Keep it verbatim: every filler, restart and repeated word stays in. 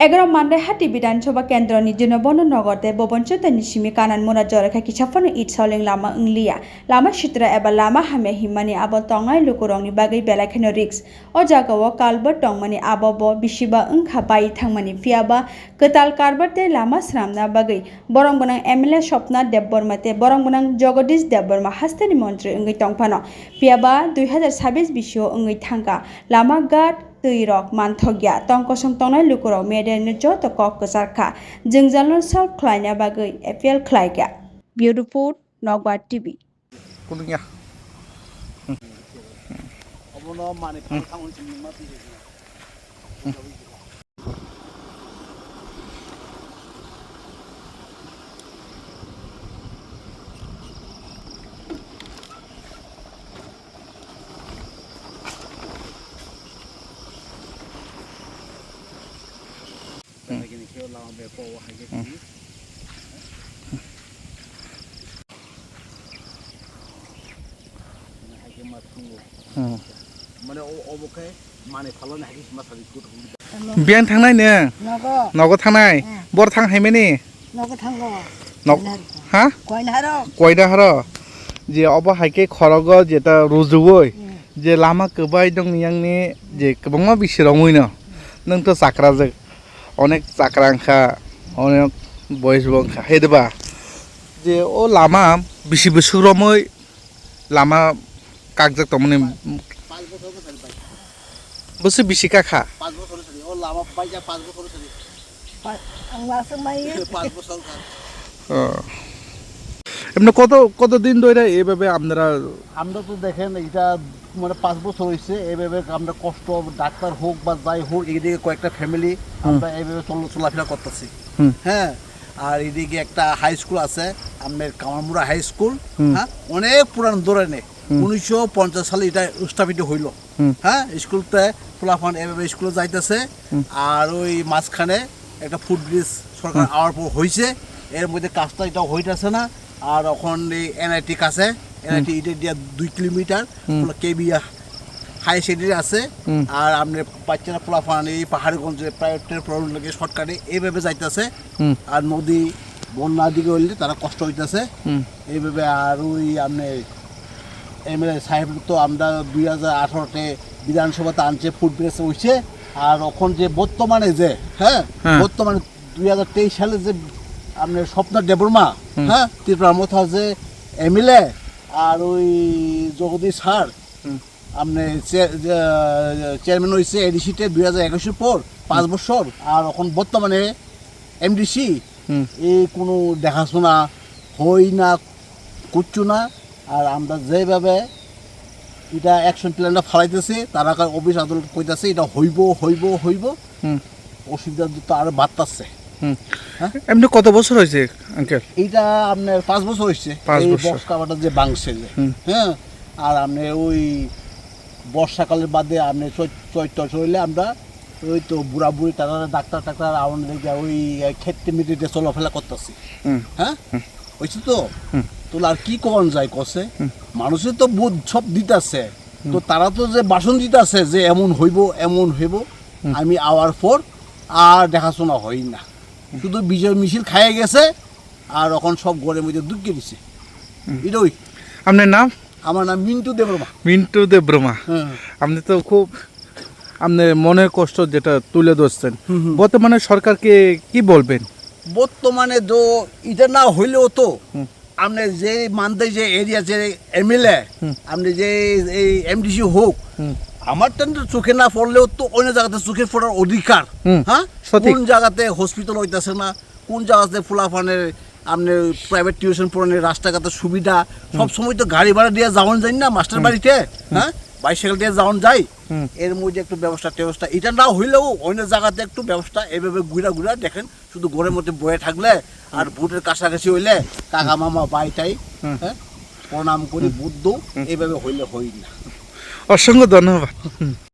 Egaroh Mandaihati Bidhan Sabha Kendroni Dinobono Nogor tei Bobon Chondani simi Kanan Mura jorokha kisa phano it soling lama wngliya. Lama sitra eba lama hamya himmani abo tongnai lukurokni bagwi belai kheno risk. O jagao culvert tongmani abo bo bisiba wngkha bai thangmani, phiyaba kwtal culvert tei lama swnamna bagwi borok gwnang M L A Swapna Debbarma tei borok gwnang Jagadish Debbarma hasteni montri wngwi tongphano, phiyaba dui hazar sabbish bisio wngwi thangkha. Lama ghat, twi rok manthokya, tong kosong tongnai lukurok media ni joto kok kwchar kha, jwngjal no solve khlaina bagwi appeal khlaikha. Bureau Report, Nokbar T V. Kutung ya. Obono manwi phano thangwi chini ma twi rwkha. Hmm. Mane o, obo khe manwi phaloni hai khe sima sadi kutung. Biyang thangnai neng? Nogo. Nogo thangnai? Hmm. Bor thang hai mani? Nogo thango. Nog-, Koilar. Ha? Koilar haro. Koilar haro. Je obo hai khe khorogo jeta rujuwoi. Hmm. Je lama kwbai dong yang ni je kwbangma bisi romwi no. Nwng to chakrajak. Onek chakra wngkha, onek boyes bo wngkha, hai de ba? Je o lama bisi bwswk romwi lama kakjak tongmani. Bwswk bisi kakha? Panch bochor sari, o lama baijak panch bochor sari. Pa-, ang lasa mai. Panch bochor kha. Oh. এমনি কত, কতদিন ধরে এভাবে আপনারা? আমরা তো দেখেন, এটা মানে পাঁচ বছর হইছে, এভাবে আমরা কষ্ট, ডাক্তার হোক বা যাই হোক, এইদিকে কয়েকটা ফ্যামিলি হুম। আমরা এইভাবে চল-, চলাফেরা করতেছি। হুম। হ্যাঁ, আর এদিকে একটা হাই স্কুল আছে, আপনার কামারমুড়া হাই স্কুল, হুম। হ্যাঁ, অনেক পুরান ধরনের, হুম। উনিশশো পঞ্চাশ সালে এটা স্থাপিত হইল। হুম। হ্যাঁ, স্কুলতে পোলাপান এভাবে স্কুলে যাইতেছে। হুম। আর ওই মাঝখানে একটা ফুটব্রিজ সরকার হুম। আওয়ার পর হইছে, এর মধ্যে কাজটা এটা হইতেছে না। আর এখন এই এনআইটি কাছে, হুম। এনআইটি এটা দিয়া দুই কিলোমিটার, হুম। পুরো কেবি হাই সেকেন্ডারি আছে। হুম। আর আপনি বাচ্চারা পোলাপান এই পাহাড়গঞ্জে প্রাইভেটের পড়ানোর লাগে শর্টকাটে এইভাবে যাইতেছে। হুম। আর নদী বন্যার দিকে হইলে তারা কষ্ট হইতেছে। হুম। এইভাবে আর ওই আপনি এমএলএ সাহেব তো আমরা দুই হাজার আঠারোতে বিধানসভাতে আনছে, ফুটব্রিজ হইছে। আর এখন যে বর্তমানে যে, হ্যাঁ, হ্যাঁ। বর্তমানে দুই হাজার তেইশ সালে যে আপনার স্বপ্না দেববর্মা, হুম। হ্যাঁ, ত্রিপুরা মথা যে এমএলএ, আর ওই জগদীশ স্যার, হুম। আপনি চে-, যে, চেয়ারম্যান হইছে এডিসিতে দুই হাজার একুশের পর, পাঁচ হুম। বছর। আর এখন বর্তমানে এমডিসি, হুম। এই কোনো দেখাশোনা হই না, কিচ্ছু না। আর আমরা যেভাবে এটা অ্যাকশন প্ল্যানটা ফালাইতেছে, তারা কার অফিস আদালত কইতাছে, এটা হইব, হইব, হইব। হুম। অসুবিধা তো আরো বাড়তাছে। হুম। হ্যাঁ? এমনি কত বছর হয়েছে, আঙ্কেল? এটা আপনার পাঁচ বছর হয়েছে। পাঁচ এই বছর। বক্স কাভারটা যে ভাঙছে যে, হুম। হ্যাঁ? আর আপনি ওই বর্ষাকালের বাদে আপনি চৈত, চৈত চৈত হইলে আমরা ওই তো বুড়া বুড়ি তারা ডাক্তার টাক্তার আওয়ান লেগে ওই ক্ষেত্রে মিটিতে চলাফেরা করতেছি। হুম। হ্যাঁ? হুম। হয়েছে তো? হুম। তো আর কি কন যায় কছে? হুম। মানুষের তো বুধ সব দিতাছে। তো হুম। তারা তো যে বাসন দিতাছে যে এমন হইব, এমন হইব, হুম। আমি আওয়ার পর আর দেখাশোনা হই না। হুম। শুধু বিজয় মিছিল খাইয়ে গেছে, আর এখন সব ঘরের মধ্যে ঢুকিয়ে দিছে। হুম। এটাই। আপনার নাম? আমার নাম মিন্টু দেববর্মা। মিন্টু দেববর্মা। হ্যাঁ। আপনি তো খুব, আপনার মনের কষ্ট যেটা তুলে ধরছেন। হুম, হুম। বর্তমানে সরকারকে কি বলবেন? বর্তমানে তো এটা না হইলেও তো হুম। আপনি যে মানতে যে এরিয়া যে এমএলএ, হুম। আপনি যে এই এমডিসি হোক, হুম। আমার তো চোখে না পড়লেও তো অন্য জায়গাতে চোখে পড়ার অধিকার, হুম, হ্যাঁ? সঠিক। কোন জায়গাতে হসপিটাল হইতাছে না, কোন জায়গাতে ফুলাফানের আপনি প্রাইভেট টিউশন পড়ানোর রাস্তাঘাটের সুবিধা, হুম। সব সময় তো গাড়ি ভাড়া দিয়ে যাওয়ান যায় না মাস্টার হুম। বাড়িতে, হুম। হ্যাঁ? বাইসাইকেল দিয়ে যাওয়ান যায়। হুম। এর মধ্যে একটু ব্যবস্থা টেবস্থা, এটা না হইলেও অন্য জায়গাতে একটু ব্যবস্থা এভাবে ঘুরা ঘুরা দেখেন, শুধু ঘরের মধ্যে বয়ে থাকলে আর হুম। ভোটের কাছাকাছি হইলে কাকা হুম। মামা ভাই তাই, হুম। হ্যাঁ? প্রণাম করি হুম। বুদ্ধ, হুম। এইভাবে হইলে হয় না। অসংখ্য ধন্যবাদ। হুম।